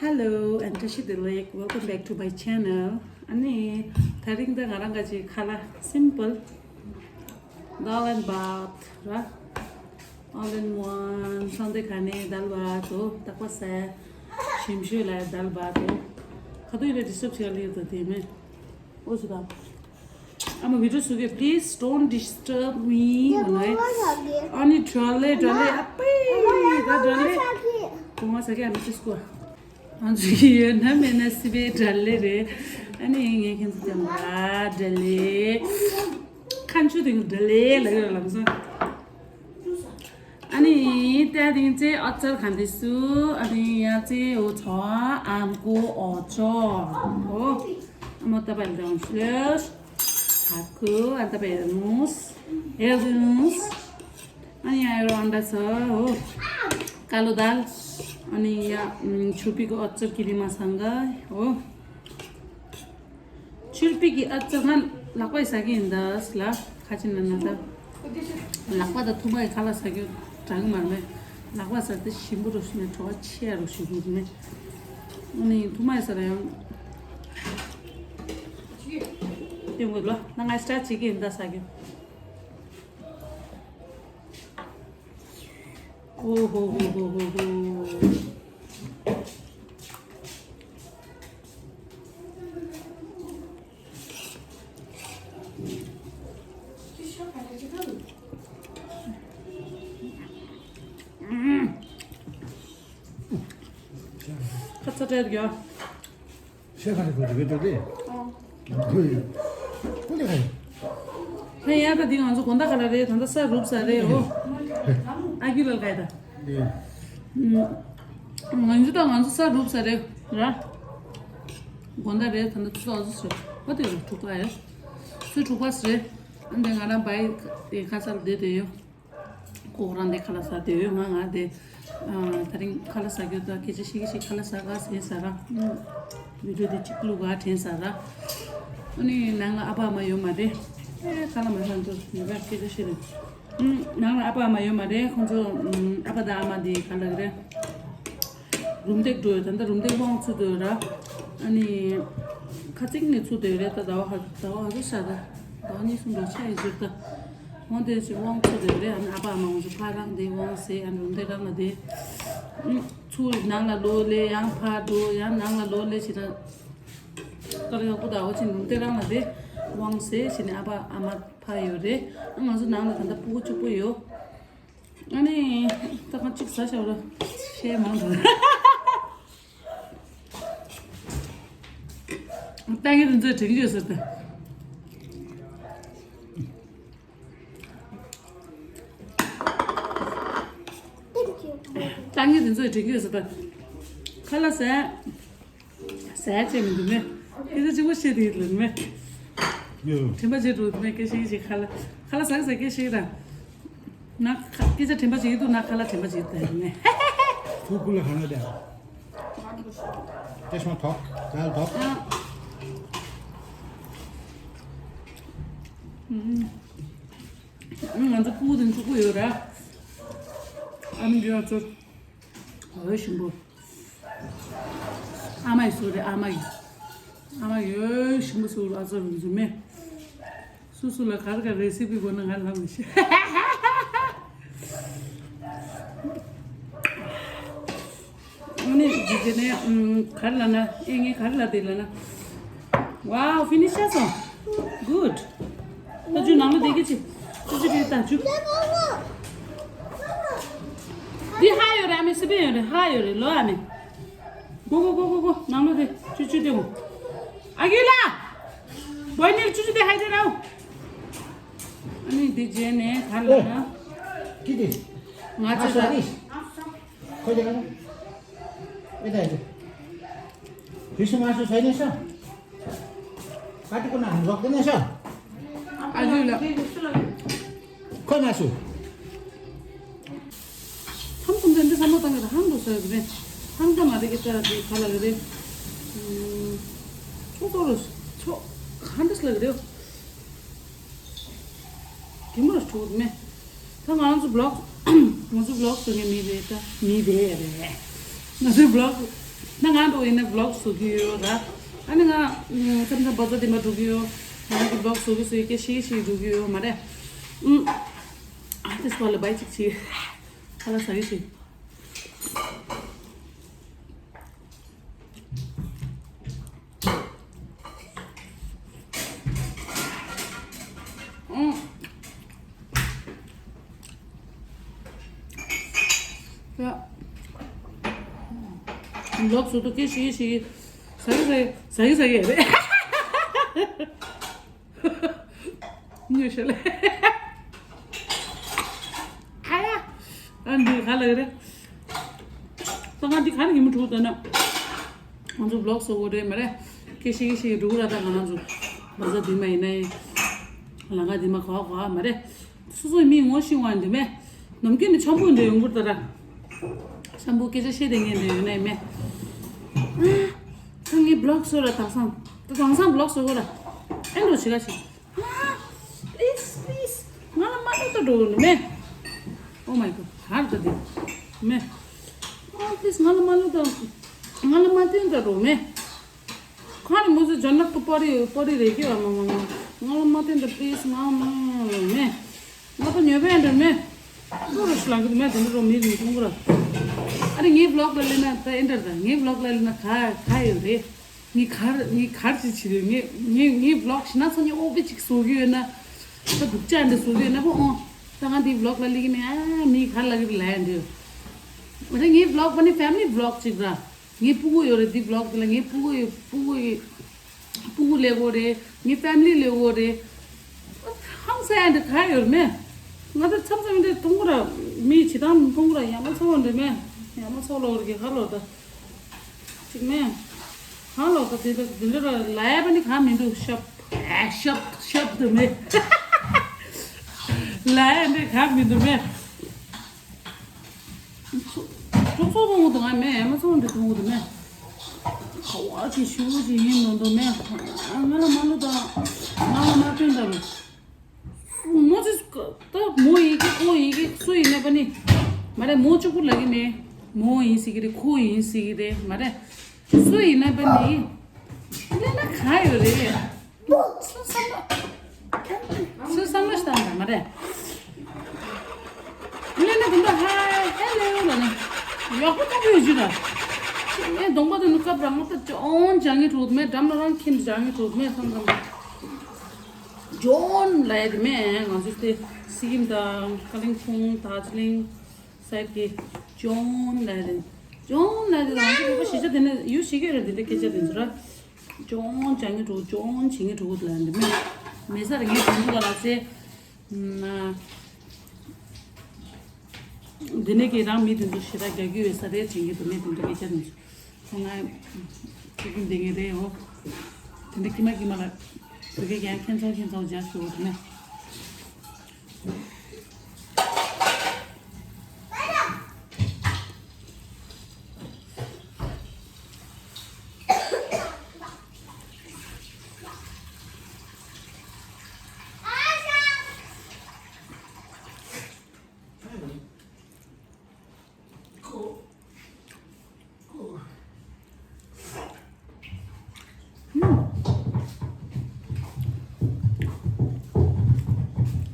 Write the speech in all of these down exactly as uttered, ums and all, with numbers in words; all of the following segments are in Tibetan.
Hello and བཀྲ་ཤིས་བདེ་ལེགས། Welcome back to my channel. ཨ་ནི་དེ་རིང་ད་ང་རང་ག་ཅིག་ཁ་ལག་simple, dal and bhat ར། All in one Sunday ག་ནས་dal bhat འོ། རྟག་པ་ཟས་ཞིམ་ཤོས་ལ་dal bhat འོ། ཁ་ཐུག་ལ་disturb བྱེད་ལ་ཡོད་དོ་དེ་མེད། འོ་ཟེར་དང་། ཨ་མ་video ཟུག་གི please don't disturb me. ཨ་ནི་དྲ་ལེ་དྲ་ལེ་ཨ་པེ་ད་དྲ་ལེ། གོང་མ་ས་གི་ཨ་མ་ཅི་སྐོ། ང་ཚོ་ཡོད་ན་མེད་ན་སི་པའི་དྲ་ལེ་རེད། ཨ་ནི་ངས་ཁྱེད་ཚོ་ཀྱང་ལ་དྲ་ལེ། ཁ་མཆུ་དེ་དྲ་ལེ་ལ་ཡོད་ལམ་སང་། ཨ་ནི་ཏའི་དིང་ཙེ་ཨ་ཙར་ག་འདི་སུ། ཨ་ནི་ཡ་ཙེ་འོ་ཚོ་ཨམ་ཀོ་འོ་ཅོ་འོ། ཨ་མོ་ཏ་པ་ལ་ཤེས་ཁ་ཁུ་ཨ་ཏ་པ་ཡ་ནུས་ཡ་ནུས། ཨ་ནི་ཡ་རོ་ཨན་ད་སོ་འོ། ཀ་ལོ་དཱལ། ཨ་ནི་ཡ་ཆུ་པི་ཀོ་ཨ་ཙར་ཀི་རི་མ་སང་ག་འོ། ཆུར་པིག་གི་ཨ་ཙི་ང་ལག་པས་ཟ་གི་ཡིན་ད་ལ་ཁ་ཅིག་ན་ན་ད། ལག་པ་དང་ཐུར་མ་ཡི་ཁ་ལག་ཟ་རྒྱུ་དྲག་གི་མ་རེད་མེད། ལག་པ་ཟ་དེ་ཞིམ་པོ་རུ་ཞིག་ནས་བྲོ་བ་ཆེ་ཡ་རུ་ཞིག་གི་མེད། ཨ་ནི་ཐུར་མ་ཡི་ཟ་ལ་ཡང་། ཏེ་ངོ་ལ་ན་ང་སི་ཊར་བྱེད་ཀྱི་ཡིན་ད་ཟ་རྒྱུ། ཨོ་ཧོ་ཧོ་ཧོ་ཧོ་ཧོ། ཁ་ཚ་དྲག་ཡོད། ཤེས་ག་རེ་གོ་རེ་གོ་དེ། ཨོ། ཀུ་ལེ་ག་རེ། ཧེ་ཡ་ད་འདི་ང་ཚོ་དགོང་དག་ག་ལ་རེད། ད་ལྟ་ས་རུབ་ས་རེད། ཨོ། ཨ་ཁུ་ལ་ག་ཡ་ད། ང་ཚོ་ད་ང་ཚོ་ས་རུབ་ས་རེད་ར། དགོང་དག་རེད། ད་ལྟ་ཆུ་ཚོད་ཨ་ཟུ་ཟུ་ཨོ་དེ་རུ་དྲུག་པ་རེད། ཆུ་དྲུག་པ་ཟེར། ཨ་འདི་ང་རང་བའི་དེ་ཁ་སར་བསྡད་དེ་ཡོད། ཁོ་རང་དེ་ཁ་ལག་ཟ་དེ་ཡོད། ང་ང་དེ་ཨ་དེ་རིང་ཁ་ལག་ཟ་རྒྱུ་ད་སྐད་ཆ་བཤད་ཀྱི་ཞིག་ཁ་ལག་ཟ་ག་ཟེར་ས་ར། ཨུམ། བི་ཌི་ཡོ་དེ་གཅིག་བླུག་ག་དྲན་ས་ར། ཨ་ནི་ནང་ལ་ཨ་ཕ་ཨ་མ་ཡོད་མ་རེད། ཨེ་ཁ་ལག་མ་ཟ་འདུག་ཡོད་པ་སྐད་ཆ་བཤད་རེད། ཨུམ། ནང་ལ་ཨ་ཕ་ཨ་མ་ཡོད་མ་རེད། ཁོང་ཚོ་ཨུམ་ཨ་ཕ་དང་ཨ་མ་དེ་ག་ལ་གི་རེད། རུམ་བཏེག་འགྲོ་ཡོད། ད་ལྟ་རུམ་བཏེག་དབང་ཚུད་འདུག་ར། ཨ་ནི་ཁ་ཚིག་ནས་ཚུད་འདུག་རེད། ད་ཟླ་བ་ཧ་ཟླ་བ་ཧ་ཟོ་ཤ་ད་ཟླ་བ་གཉིས་གསུམ་འགྲོ་ཆ་ཡི་ཟུར་ད། འོང་དེ་ཞིག་དབང་ཚུད་འདུག་རེད། ཨ་ནི་ཨ་ཕ་ཨ་མ་འོང་ཚུ་ཕ་རང་དེ་དབང་ཟེར། ཨ་ནི་རུམ་བཏེག་རང་ལ་དེ་ཚུར་ནང་ལ་ལོག་ལེ་ཡང་ཕར་འགྲོ་ཡང་ནང་ལ་ལོག་ལེ་བྱེད་ད། ཀར་ཡག་པོ་ད་འོ་ཅིག་རུམ་བཏེག་རང་ལ་དེ་དབང་ཟེར་བྱས་ནས་ཨ་ཕ་ཨ་མ་ཕ་ཡོད་རེད། ཨ་ང་ཚོ་ནང་ལ་ད་ལྟ་སྤུ་གུ་གཅིག་པོ་ཡོད། ཨ་ནི་ད་གང་གཅིག་ཟ་བྱ་བ་ལ་བཤད་མང་དུ། ཏང་གི་དེ་ཚོས་དྲན་གྱི་ཡོད་ཟེར་ཏེ། ཏང་གི་དེ་ཚོས་དྲན་གྱི་ཡོད་ཟེར་ཏེ། ཁ་ལག་ཟས། ཟས་བཅད་མི་འདུག་མེ། དེ་ཚོ་གཅིག་པོ་བཤད་དེ་ཡིན་ལ་མེ། ཡོ། དྲན་པ་བརྗེད་འགྲོ་འདུག་མེ། སྐད་ཤིག་ཤིག་ཁ་ལག་ཁ་ལག་ཟ་གི་ཟ་སྐད་ཤིག་དང་། ན་ཁ་སྐད་ཆ་དྲན་པ་བརྗེད་ཀྱི་འདུག་ན་ཁ་ལག་དྲན་པ་བརྗེད་ད་ཡིན་མེ། ཕུ་ཀུ་ལ་ཧ་ན་དེ། དེ་སོང་ཐོག་ཙལ་ཐོག་ཨ། ང་ཚོ་ཕུ་དང་ཕྲུ་གུ་ཡོད་ར། ཨ་མི་འདི་ང་ཚོ་འོས་ཞིམ་པོ། ཨ་མ་ཡི་སུ་རེད། ཨ་མ་ཡི་ཨ་མ་ཡི་འོས་ཞིམ་པོ་སུ་རུ་ཨ་ཚོ་རུ་འཛུལ་མེད། སུ་སུ་ལ་ག་རེ་ག་རེ་སི་པི་དགོས་ན་ང་ལ་མི་ཤེས། ཨ་ནི་འདི་དེ་ནས་ག་རེ་ལབ་ན་ཨེ་ངས་ག་རེ་ལབ་དེ་ལབ་ན། Wow, finish ཆགས་སོང་། Good. ད་ཅུ་ནང་ལ་བསྡད་ཀྱི་ཅི། ཅུ་ཅུ་དེ་ད་ཅུ། འདི་ཧ་ཡོད་རེད། ཨ་མའི་སི་པན་ཡོད་རེད། ཧ་ཡོད་རེད་ལོ་ཨ་མའི། གོ་གོ་གོ་གོ་གོ་ནང་ལོ་དེ་ཅུ་ཅུ་དེ་གོ། ཨ་ཁུ་ལ། བོ་ནིལ་ཅུ་ཅུ་དེ་ཧ་ཡོད་རེད་ལོ། ཨ་ནི་དེ་རྗེས་ནས་ག་རེ་ལབ་ན། ཀི་དེ། ང་ཚོ་ད། ཁོ་དེ་ག་ནས། ཨེ་ད་ཡ་ཅུ། ཁྲི་སི་མ་སི་ཟེར་ནས་ས། ཀ་ཏི་ཀུ་ན་རོག་དེ་ནས་ས། ཨ་ལུས་ལ། ཁོ་ན་སུ། ཧམ་ཀུན་དེ་འདི་བསམ་བློ་བཏང་གི་ད་ཧང་དུ་ཟེར་གི་རེད། ཧང་ད་མ་རེད་གི་ད་དེ་ག་ལ་གི་རེད། ཆོ་ཏོ་རུ་ཆོ་ཧང་དུ་ལ་གི་རེད། གི་མོ་རུ་ཆོ་མེ། ད་ང་ཚོ་vlog ང་ཚོ་vlog བཟོ་མཁན་མི་རེད། ད་མི་རེད་རེད། ང་ཚོ་vlog ད་ང་འགྲོ་ཡིན་ན་vlog བཟོ་གི་ཡོད་ར། ཨ་ནི་ང་མཚམས་མཚམས་བ་ཚ་དེ་མ་འགྲོ་གི་ཡོད། ང་ཚོ་vlog བཟོ་གི་བཟོ་གི་སྐད་ཤིག་ཤིག་འགྲོ་གི་ཡོད་མ་རེད། ཨུམ། ཨ་དེ་སུ་བ་ལ་བའི་ཅིག་ཅིག་ཁ་ལག་ཟ་གི་ཤིག་ལོག་སུ་དུ་ཀི་ཤི་ཤི། ཟ་གི་ཟ་གི་ཟ་གི་ཟ་གི་རེད། ཉོ་ཤ་ལེ། ཨ་ཡ། ཨ་འདི་ག་ལ་རེད། ད་ང་འདི་ག་ལ་ཡིན་མི་འགྲོ་ད་ན། ང་ཚོ་vlog བཟོ་དགོས་རེད་མ་རེད། ཀི་ཤི་ཀི་ཤི་འགྲོ་གི་ར། ད་ང་རང་ཚོ་བ་ཟ་འདི་མ་ཡིན་ན་ཡིན། ལང་ཀ་འདི་མ་ག་བ་ག་བ་མ་རེད། སོ་སོའི་མིའི་ངོ་ཤེས་པ་འདི་མེད། ནམ་རྒྱུན་ནི་འཆམ་པོ་འདྲ་ཡོང་གི་རེད་ད་ར། འཆམ་པོ་སྐད་ཆ་བཤད་བསྡད་མཁན་འདྲ་ཡོད་ན་མེད། ཨ། ད་ངས་vlog བཟོ་ར། དེང་སང་ད་དེང་སང་vlog བཟོ་དགོས་ར། ཨེ་འགྲོ་བྱེད་ག་ཞིག་ཨ། please please ང་ལ་མ་ལོ་ད་འགྲོ་ནི་མེད། Oh my god ཧར་ད་དེ་མེད། ཨ། please ང་ལ་མ་ལོ་ད། ང་ལ་མ་བསྟན་ད་འགྲོ་མེད། ཁ་ནས་མོ་ཚོ་ཇ་ནག་ཏུ་པ་རི་པ་རི་རེ་ཀི་བ་མ་མ་མ། ང་ལ་མ་བསྟན་ད་པི་ལི་སི་ང་མ་མ་མེ། ང་ད་ཉོས་པའི་འདྲ་མེ། ཏུ་རུ་ཤི་ལང་གི་མེ་དེ་འདྲ་རོ་མི་ལུང་ཐུང་གུ་ར། ཨ་རེ་ངའི་vlog ལ་ལེན་ན་ད་ཨེ་འདྲ་ད། ངའི་vlog ལ་ལེན་ན་ག་ག་ཡོད་རེད། ངའི་གར་ངའི་གར་ཅི་ཆི་རེད། ངའི་ངའི་ངའི་vlog ཤི་ན་ཚ་ཉི་ཨོ་པེ་ཅིག་བཟོ་གི་ཡོད་ན། ད་སྡུག་ཅག་འདྲ་བཟོ་གི་ཡོད་ན་པོ་ཨོ། ད་ང་འདི་vlog ལ་ལེན་གི་མེ། ཨ་མི་གར་ལ་གི་ལ་ཡ་འདྲ། ཨ་རེ་ངའི་vlog པ་ནི་family vlog ཅིག་ར། ངའི་སྤུ་གུ་ཡོད་རེད། འདི་vlog དེ་ལ་ངའི་སྤུ་གུ་ཡོད། སྤུ་གུ་ཡོད། སྤུ་གུ་ལས་གོ་རེད། ངའི་family ལས་གོ་རེད། ཧང་སང་ཡ་འདི་ག་ཡོད་རེད་མེ། ང་ད་མཚམས་མཚམས་འདི་མཐོང་གོ་ར། མི་བྱེད་སྟངས་མཐོང་གོ་ར། ཡ་མ་ཚ་བོ་འདི་མེ། ཡ་མ་ཚ་བོ་ལོ་རེད་ག་ལོ་ད། ཅིག་མེ། ག་ལོ་ད་འདི་ད་འདི་འདྲ་ར་ལ་ཡ་པ་ནི་ག་མི་འདུག་ཤབ་ཨ་ཤབ་ཤབ་དུ་མེ། ལ་ཡ་འདི་ག་མི་འདུག་མེ། ཚོ་ཚོ་ཚོ་ཚོ་ངོ་དང་ང་མེད་མ་ཚོ་འདི་ཚོ་ངོ་དང་མེད། ཁ་བ་ཅི་ཤུ་ཅི་ཡིན་ནོ་འདོ་མེད། ང་ལ་མ་ལོ་དང་ང་ལ་མ་སྟོན་ད་རུ། མོ་ཚོ་ད་མོ་ཡི་གེ་ཁོ་ཡི་གེ་སུ་ཡིན་ན་པ་ནི། མ་རེད་མོ་གཅིག་པུ་ལ་གི་མེད། མོ་ཡིན་སྲིད་གི་རེད། ཁོ་ཡིན་སྲིད་གི་རེད། མ་རེད་སུ་ཡིན་ན་པ་ནི། ལས་ན་ག་ཡོད་རེད། སུ་བསམ་བློ། སུ་བསམ་བློ་ཞིག་བཏང་དང་མ་རེད། ལས་ན་དུང་ད་ཧ་ཧེ་ལེ་ཡོད་ལ་ནི། ཡག་པོ་ཐོག་པོ་ཡོད་རྒྱུ་ད། ངས་གདོང་པ་དུ་ནི་སྐབས་རང་ད་ཅོང་ཅང་གི་གྲོགས་མེད། འགྲམ་ལ་རང་ཁྱིམ་ཅང་གི་གྲོགས་མེད་བསམ་བསམ། ཇོན་ལ་ཡ་དེ་མེད། ང་ཚོ་དེ་སི་ཀིམ་དང་ཀ་ལིང་ཕུང་དར་ཇི་ལིང་སའི་གི་ཇོན་ལ་ཡ་དེ། ཇོན་ལ་ཡ་དེ་ང་ཚོ་བོད་པ་གཞིས་ཆགས་དེ་ནས་ཡུལ་ཤེས་ཀྱི་རེད། དེ་འདྲ་སྐད་ཆ་དེ་ཚོ་ར། ཅོང་ཅང་གི་འགྲོ་ཅོང་བྱེད་ཀྱི་འགྲོ་གི་ལ་འདི་མེད། མེད་ས་རེད། ངས་དྲན་གྱི་ལ་ཟེར། འདི་ནས་ཀྱི་རང་མི་དེ་ཚོ་ཞེ་དྲག་རྒྱག་གི་ཡོད་ས་རེད་དྲན་གྱི་འདུག་མེད་དེ་འདྲ་སྐད་ཆ་དེ་ཚོ་ང་ཁྱེད་ཀྱི་འདི་ངས་རེད་འོ། དེ་འདྲ་ཀྱི་མ་ཀྱི་མ་ལ་དེ་གས་ཀྱང་ཁྱེད་ཚོ་ཁྱེད་ཚོ་རྒྱག་ཞུ་བ་དེ་ནས།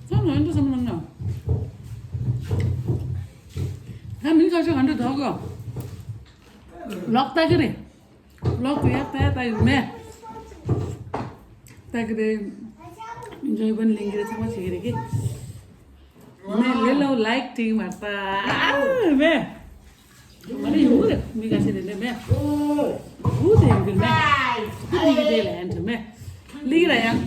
ཚང་ལ་འདི་བསམ་བློ་ན། ད་མི་ཁ་ཤས་ག་འདྲ་འདུག་གོ། ལོག་ལྟ་གི་རེད། ལོག་ཏུ་ཡག་ལྟ་ཡག་ལྟ་ཡོད་མེད། ལྟ་གི་རེད། འཇོན་པོ་ལེན་གི་རེད། ཚང་མ་བྱེད་ཀྱི་རེད་གི། མེད་ལེ་ལོ་ལའིག་ཏིག་མ་ལྟ་མེད། མ་རེད་ཡོང་གི་རེད། མི་ཁ་ཤས་དེ་འདྲ་མེད། བུ་དེ་ཡོང་གི་མེད། བུ་དེ་གི་དེ་ལ་ཡང་འདྲ་མེད། ལིག་ར་ཡང་།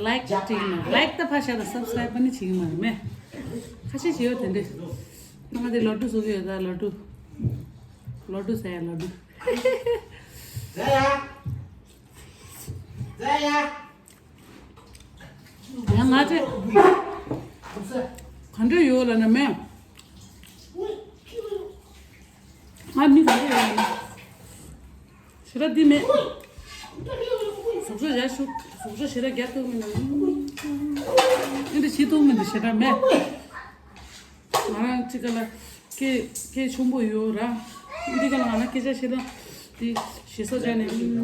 ལའིག་ཏིག་ན་ལའིག་ད་ཕ་ཤ་ད་སབ་སི་ཀ་རའིབ་པ་ནི་བྱེད་ཀྱི་མ་རེད་མེད། ཁ་ཤས་ཤིག་ཡོད་དེ་འདྲ། ང་དེ་ལོ་ཏྲུ་བཟོ་གི་ཡོད་ད་ལོ་ཏྲུ། ལོ་ཏྲུ་ཟེར་ཡ་ལོ་ཏྲུ། ཟེར་ཡ། ཟེར་ཡ། ཡང་ང་ཚོས་ག་འདྲ་ཡོད་ལབ་ན་མེད། ང་མི་ག་འདྲ་ཡོད་ལབ་ན། ཞེ་དྲག་འདི་མེད། གཟུགས་པོ་ཡག་ཤོས། གཟུགས་པོ་ཞེ་དྲག་རྒྱག་ཐུབ་མིན་ན། འདི་འདྲ་བྱེད་ཐུབ་མིན་འདི་ཞེ་དྲག་མེད། ང་རང་ཅི་ག་ལ་སྐད་སྐད་ཆུང་པོ་ཡོད་ར། འདི་ག་ལ་ང་རང་སྐད་ཆ་ཞེ་དྲག་འདི་ཞེ་ས་བྱས་ནས་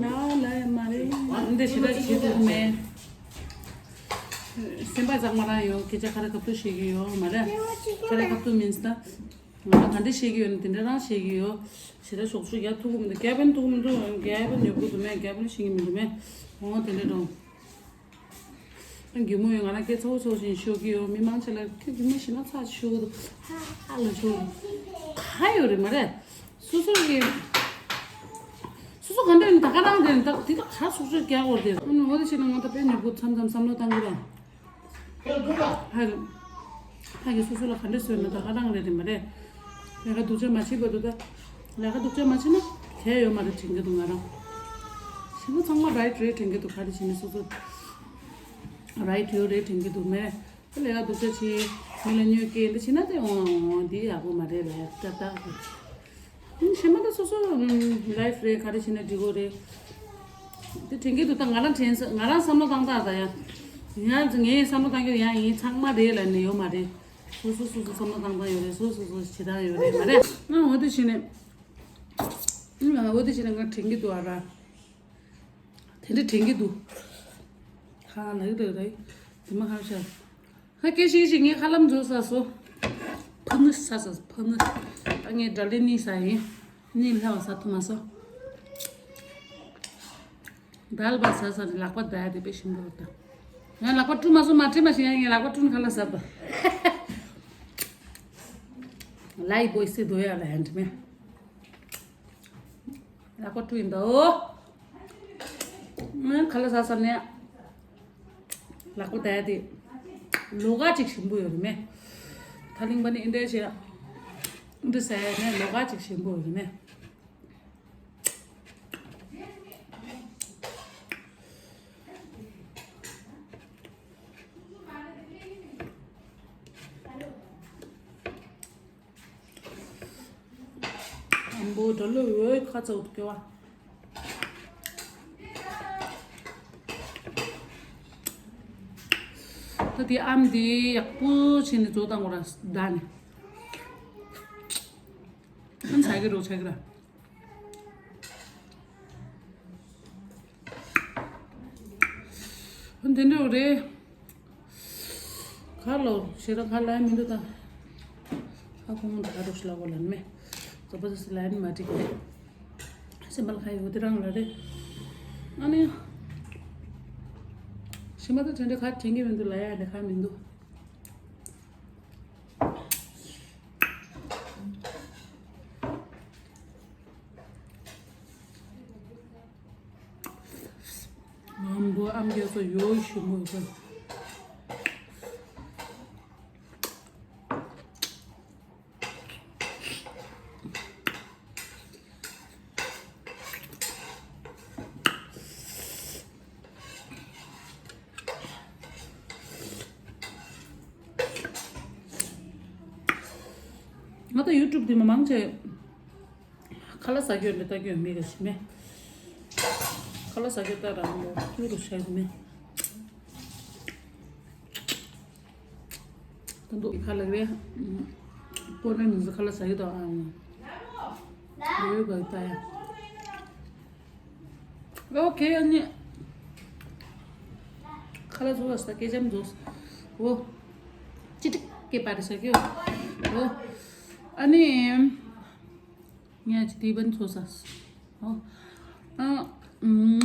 ན་ལ་མ་རེད། འདི་ཞེ་དྲག་བྱེད་ཐུབ་མེད། སེམས་པ་གཙང་མ་རང་ཡོད། སྐད་ཆ་ཁ་ར་ཁ་ཐུག་བཤད་ཀྱི་ཡོད་མ་རེད། ཁ་ར་ཁ་ཐུག་མིན་ད། ང་ལ་ག་འདྲ་བཤད་ཀྱི་ཡོད་ན་དེ་འདྲ་རང་བཤད་ཀྱི་ཡོད། ཞེ་དྲག་ཞོག་ཞོག་རྒྱག་ཐུབ་ཀྱི་མི་འདུག་ཀེ་བིན་ཐུབ་ཀྱི་མི་འདུག་ཀེ་བིན་ཡོད་དགོས་འདུག་མེད། ཀེ་བིན་ཤེས་ཀྱི་མི་འདུག་མེད། འོ་དེ་འདྲ་འགྲོ། ཨ་རྒན་མོ་ཡང་ང་རང་སྐད་ཚ་བོ་ཚ་བོ་ཞིག་ཤོད་ཀྱི་ཡོད། མི་མང་ཆེ་ལ་ཁྱོད་རྒན་མོ་ཞེ་དྲག་ཚ་ཤོད་འདུག་ཧ་ཧ་ལ་ཤོད་འདུག་ག་ཡོད་རེད་མ་རེད། སོ་སོ་གི་སོ་སོ་ག་འདྲ་ཡིན་ད་ག་རང་དེ་ད་དེ་ད་ག་སོག་སོག་རྒྱག་དགོས་རེད། ཨ་ནི་འོ་དེ་བྱས་ན་ང་ད་དཔེ་ཉོབ་པོ་མཚམས་མཚམས་བསམ་བློ་བཏང་གི་ར། ཧ་ཧ་གི་སོ་སོ་ལ་ག་འདྲ་བཟོས་ན་ད་ག་རང་རེད་དེ་མ་རེད། ལས་ཀ་སྡུག་ཅག་མ་བྱེད་པ་འདུག་ད་ལས་ཀ་སྡུག་ཅག་མ་བྱེད་ན་གལ་ཡོད་མ་རེད་དྲན་གྱི་འདུག་ང་རང་། གཞན་པ་ཚང་མ་རའིཊ་རེད་དྲན་གྱི་འདུག་ག་རེ་བྱས་ནས་སོ་སོ་རའིཊ་ཡོད་རེད་དྲན་གྱི་འདུག་མེད། ད་ལས་ཀ་སྡུག་ཅག་བྱེད། མི་ལ་གནོད་སྐྱེལ་འདི་བྱེད་ན་དེ་འོང་འདི་ཡག་པོ་མ་རེད་ལ་ཏག་ཏག་གཞན་མ་ད་སོ་སོ་ལའིཕ་རེད། ག་རེ་བྱས་ན་འགྲིག་གོ་རེད། དེ་དྲན་གྱི་འདུག་ད་ང་རང་དྲན་ས་ང་རང་བསམ་བློ་བཏང་སྟངས་ད་ཡང་། ཡང་ངའི་བསམ་བློ་བཏང་རྒྱུ་ཡང་ཡིན་ཚང་མ་རེད་ལབ་ནས་ཡོད་མ་རེད། སོ་སོ་སོ་སོ་བསམ་བློ་བཏང་སྟངས་ཡོད་རེད། སོ་སོ་སོ་བྱེད་སྟངས་ཡོད་རེད་མ་རེད། ཨ་འོ་དེ་བྱས་ནས་ཨ་འོ་དེ་བྱས་ནས་ང་དྲན་གྱི་འདུག་ཨ་ར། དེ་འདྲ་དྲན་གྱི་འདུག་ཧ་ལ་ཡི་ལ་ཡི་དེ་མ་ཧ་ཤ། ཧ་སྐད་ཤིག་ཤིག་ངས་ཁ་ལམ་འཛུལ་ས་སོ། ཕ་ནུ་ས་ས་ཕ་ནུ། ཨ་ངས་དགྲ་ལེ་ནི་ས་ཡིན། ནི་ལྷ་བ་ས་ཐུ་མ་སོ། དལ་བ་ས་ས་ནི་ལག་པ་བརྡ་ཡ་དེ་དཔེ་ཞིམ་པོ་རེད་ད། ང་ལག་པ་བཀྲུ་མ་སོང་མ་བཀྲུས་མ་ཤེས་ཡ་ངས་ལག་པ་བཀྲུས་ཁ་ལ་ཟབ་པ། ལའི་བོའི་སི་དོ་ཡ་ལ་ཡན་དྲི་མེ། ལག་པ་བཀྲུ་ཡིན་ད་འོ། ང་ཁ་ལ་ཟ་ས་ནས་ལག་པ་བརྡ་ཡ་དེ་ལོ་ག་ཅིག་ཞིམ་པོ་ཡོད་རེད་མེ། ཐ་ལིང་པ་ནི་ཨིན་འདྲ་བྱས་ཨིན་འདྲ་ཟ་ཡ་ནས་ལོ་ག་ཅིག་ཞིམ་པོ་ཡོད་རེད་མེ། ཨམ་བོ་འགྲོ་ལོ་འོད་ཁ་ཚ་འུ་ཐུག་སྐྱོ་བ། ད་དེ་ཨམ་དེ་ཡག་པོ་བྱས་ནས་བཙོ་བཏང་དགོས་ར་ད་ནི། ཨམ་ཚ་གི་རོ་ཚ་གི་ར། འདི་འདྲ་རེད། ཁ་ལོ་ཞེ་དྲག་ཁ་ལ་མི་འདུག་ད། ཁ་ཁོང་ད་རོ་ཤི་ལ་གོ་ལན་མེ། ཙོ་པ་ཙི་ལན་མ་འགྲིག་གི། སེམས་པ་ལ་ཁ་ཡོད་དེ་རང་ལ་རེད། ཨ་ནི། ཞི་མ་ད་དེ་འདྲ་ཁ་དྲན་གི་མི་འདུག་ལ་ཡ་འདི་ཁ་མི་འདུག་ཨམ་བོ་ཨམ་རྒྱ་སོ་ཡོ་ཞུ་མོ་ཡོད། ང་ད་ཡུ་ཊུབ་དེ་མ་མང་ཆེ། ཁ་ལག་ཟ་རྒྱུ་འདི་ལྟ་རྒྱུ་མེད་ག་ཞིག་མེད། ཁ་ལག་ཟ་རྒྱུ་ལྟ་རང་མོ་ཀུ་རུ་ཤ་གི་མེད། ད་འདུག་ཁ་ལག་རེད། པོ་རེ་མི་ཟ་ཁ་ལག་ཟ་རྒྱུ་དང་ཨང་། ཡོད་ག་ལྟ་ཡ། ཨོ་ཁེ་ཨ་ནི། ཁ་ལག་ཟོ་བ་ས་ཀེ་ཅམ་ཟོ། ཨོ། ཅི་ཏིག་ཀེ་པ་རེ་ས་ཀེ་ཨོ། ཨ་ནི། ངས་ཅི་ཏི་བན་ཚོ་ས། ཨོ། ཨ། ཨུམ།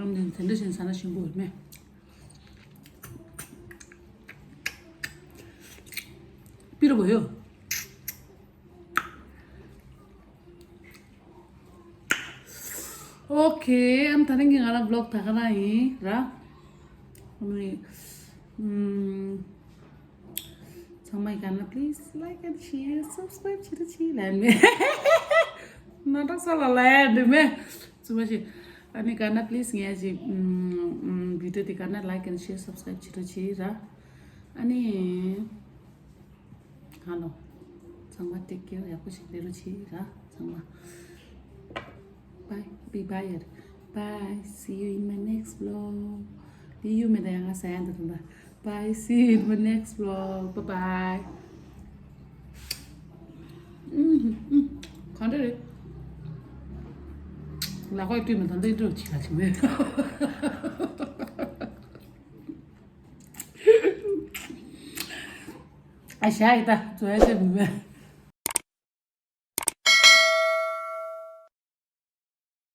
ཨམ་དེ་དེ་འདྲ་བཞིན་ས་ན་ཞིམ་པོ་ཡོད་མེད། པི་རུ་བོ་ཡོ། ཨོ་ཁེ། ཨམ་ད་རིང་གི་ང་རང་བི་ལོག་ད་ག་རང་ཡིན་ར། ཨམ་ནི། ཨམ། ཚང་མས་ག་ན་please like and share subscribe བྱེད་རོགས་བྱེད་ལན་མེ། ན་ཏག་ས་ལ་ལན་མེ། ཚུ་མ་ཤེས། ཨ་ནི་ག་ན་please ངས་ཅི་video དེ་ག་ན་like and share subscribe བྱེད་རོགས་བྱེད་ར། ཨ་ནི། ཧ་ལོ། ཚང་མ་take care ཡག་པོ་ཞིག་ལས་རོགས་བྱེད་ར་ཚང་མ། Bye. Be bye. Bye. See you in my next vlog. དེ་ཡུ་མེད་ད་ཡང་ང་ས་ཡ་འདི་དང་ད། Bye, see you in my next vlog. Bye bye. ཨུམ། གང་འདྲ་རེད། ལག་པས་བཏུད་མི་དང་ལེན་འགྲོ་བྱེད་ག་བྱེད་མེད། ཨ་ཞ་ཡི་ད་བཟོ་ཡ་ཆེ་མི་མེད།